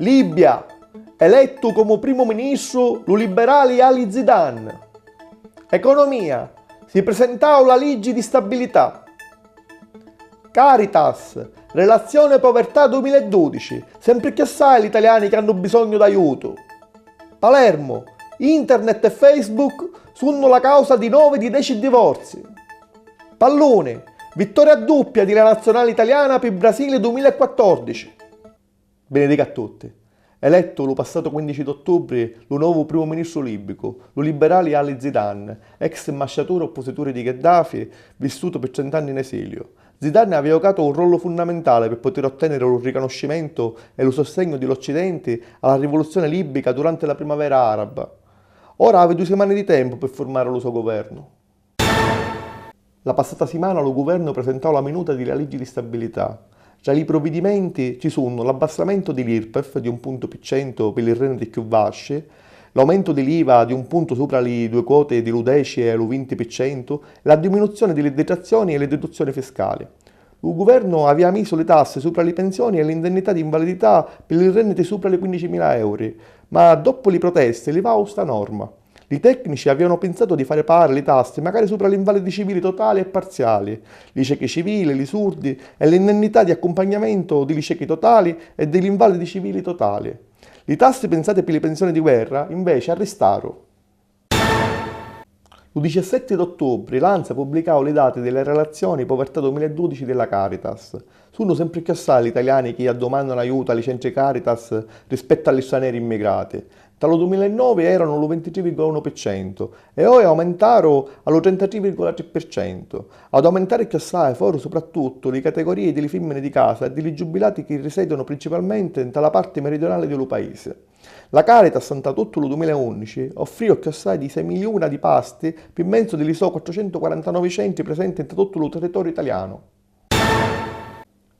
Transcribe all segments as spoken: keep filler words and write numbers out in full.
Libia, elettu comu primu ministru lu liberali Ali Zidane. Economia, si prisentau la liggi di stabilità. Caritas, relazione povertà dumiladudici, sempri cchiù assai l'italiani chi hannu bisognu d'aiutu. Palermo, internet e Facebook sunnu la causa di novi di deci divorzi. Palluni, vittoria duppia di la nazionali italiana pi Brasili dumilaquattordici. Benedica a tutti. Elettu lu passatu quindici d'ottubri lu novu primu ministru libicu, lu liberali Ali Zidane, ex mmasciaturi oppusituri di Gheddafi, vissutu pi trent'anni in esiliu. Zidane avìa jucatu un rollu funnamentali pi putiri ottèniri lu ricanuscimentu e lu sostegnu di l'Occidenti a la rivuluzzioni libica duranti la Primavera araba. Ora havi dui simani di tempu pi furmari lu so guvernu. La passata simana lu guvernu prisentau la minuta di la liggi di stabilità. Tra li pruvidimenti ci sunnu l'abbassamentu di l'IRPEF di un puntu pi centu pi li rènniti cchiù vasci, l'aumentu di l'IVA di un puntu supra li dui quoti di lu deci e lu vinti pi centu e la diminuzzioni di li ditrazzioni e li diduzzioni fiscali. Lu guvernu avìa misu li tassi supra li pensioni e l'indennità di invalidità pi li rènniti supra li quindicimila euri, ma doppu li protesti livau sta norma. Li tècnici avìanu pinsatu di fari pari li tassi macari supra l'invalidi civili totali e parziali, li cechi civili, li surdi e l'indennità di accumpagnamentu di li cechi totali e di l'invalidi civili totali. Li tassi pinsati pi li pensioni di guerra, inveci, arristaru. Lu diciassetti d'ottubri l'ANSA pubblicau li dati di li relazioni povertà dumiladudici di la Caritas. Sunnu sempri cchiù assai l'italiani chi addumànnanu aiutu a li centri Caritas rispettu a li straneri immigrati. Nta lu dumilannovi èranu lu vintitrì virgola unu pi centu e oji aumentaru a lu trentatrì virgola tri pi centu. Ad aumentari cchiù assai foru suprattuttu li categorii di li fimmini di casa e di li giubilati chi risèdinu principalmenti nta la parti meridiunali di lu paisi. La Caritas nta tuttu lu dumilaunnici offrìu cchiù assai di sei miliuna di pasti pi menzu di li so quattrucentuquarantanovi centri prisenti nta tuttu lu territoriu italianu.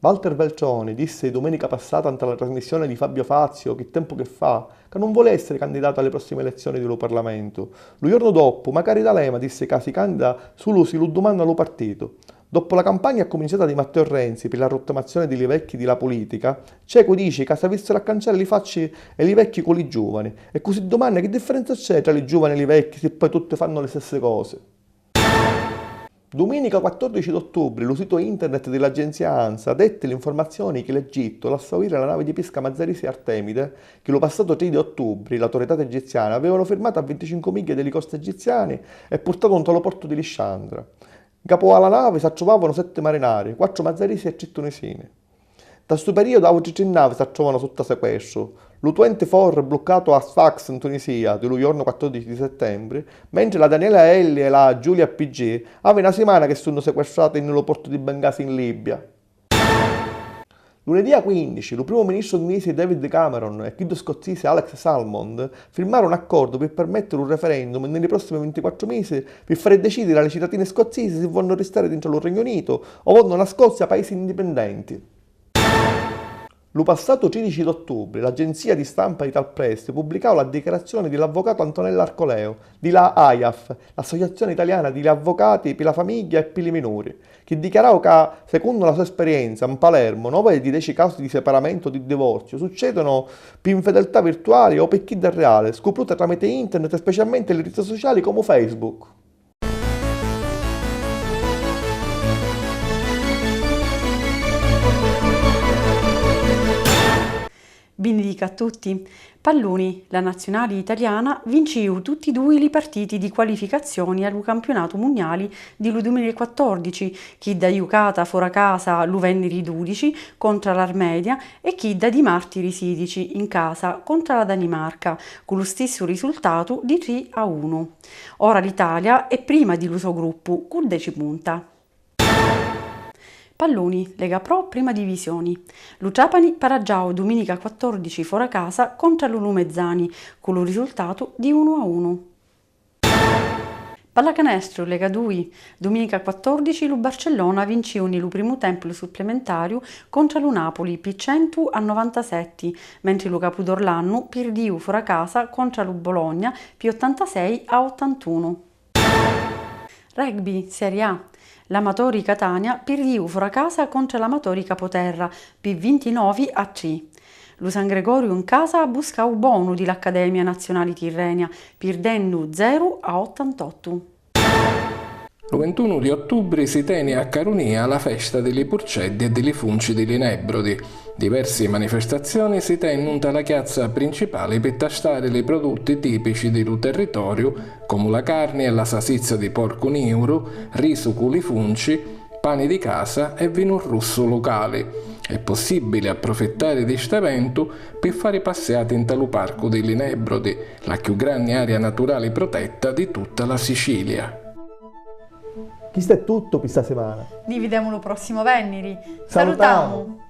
Walter Veltroni dissi dumenica passata nta la trasmissioni di Fabio Fazio Chi tempu chi fa ca nun voli èssiri candidatu a li pròssimi elezzioni di lu Parlamentu. Lu jornu doppu, macari D'Alema dissi ca si candida sulu si lu dumanna lu partitu. Doppu la campagna accuminciata di Matteo Renzi pi la ruttamazzioni di li vecchi di la pulìtica, c'è cu dici ca s'avìssiru a canciari li facci e li vecchi cu li giuvani, e cu si dumanna chi differenza c'è tra li giuvani e li vecchi si poi tutti fannu li stessi cosi. Duminica quattordici d'ottubri lu situ internet di l'agenzia ANSA detti l'infurmazzioni chi l'Egittu lassau iri la navi di pisca Mazzarisi Artemide, chi lu passatu tri di ottubri l'autoritati egizziani avìanu firmatu a vinticincu migghia di li costi egizziani e purtatu nta lu portu di Lisciandra. Ncapu a la navi s'attruvavanu setti marinari, quattru mazzarisi e tri tunisini. Nta stu perìodu àutri tri navi s'attruvanu sutta sequestru. Lu twenty-four bluccatu a Sfax in Tunisia di lu jornu quattordici di settembri, mentri la Daniela L e la Giulia P G havi na simana chi sunnu sequestrati nni lu portu di Bengasi in Libia. Lunedì a quinnici, lu primu ministru inglisi David Cameron e chiddu scozzisi Alex Salmond firmaru un accordu pi permèttiri un referendum nni li pròssimi vintiquattru misi pi fari decìdiri a li citadini scozzisi si vonnu ristari dintra lu Regnu Unitu o vonnu na Scozia paisi indipindenti. Lu passatu tridici d'ottubri l'agenzia di stampa Italpress pubblicau la dichiarazzioni di l'avvocatu Antonella Arcoleo di la AIAF, l'Associazzioni Italiana di li Avvocati pi la Famigghia e pi li Minuri, chi dichiarau ca, secunnu la so esperienza, 'n Palermo, nove di deci causi di separamentu o di divorziu succedunu pi nfedeltà virtuali o pi chidda reali, scupruta tramite internet e specialmenti li riti suciali comu Facebook. Binnidica a tutti. Palluni, la nazziunali italiana vincìu tutti dui li partiti di qualificazzioni a lu campiunatu munniali di lu dumila e quattordici, chidda jucata fora casa lu vènniri dudici contra l'Armedia e chidda di màrtiri sidici in casa contra la Danimarca, cu lu stissu risultatu di tri a unu. Ora l'Italia è prima di lu so gruppu cu deci punta. Palluni, Lega Pro, Prima Divisioni. Lu Trapani paraggiau duminica quattordici fora casa contra lu Lumezzani, cu lu risultatu di unu a unu. Pallacanestru, Lega Dui. Duminica quattordici lu Barcellona vincìu nni lu primu tempu supplementariu contra lu Napoli pi centu a novantasetti, mentri lu Capudorlannu pirdìu fora casa contra lu Bologna pi ottantasei a ottantunu. Rugby, Serie A. L'Amatori Catania pirdìu fora casa contra l'Amatori Capoterra pi vintinovi a tri. Lu San Gregoriu 'n casa abbuscau bonu di l'Accademia Nazionali Tirrenia, pirdennu zeru a ottantottu. Lu vintunu di ottubri si teni a Carunia la festa di li purceddi e di li funci di li Nebrodi. Diversi manifestazioni si tennu nta la chiazza principali pi tastari li produtti tipici di lu territoriu, comu la carni e la sasizza di porcu niuru, risu cu li funci, pani di casa e vinu russu lucali. È possibili apprufittari di st'eventu pi fari passiati nta lu Parcu di li Nebrodi, la cchiù granni aria naturali protetta di tutta la Sicilia. Chistu è tuttu pi sta simana. Ni videmu lu prossimu venniri. Salutamu!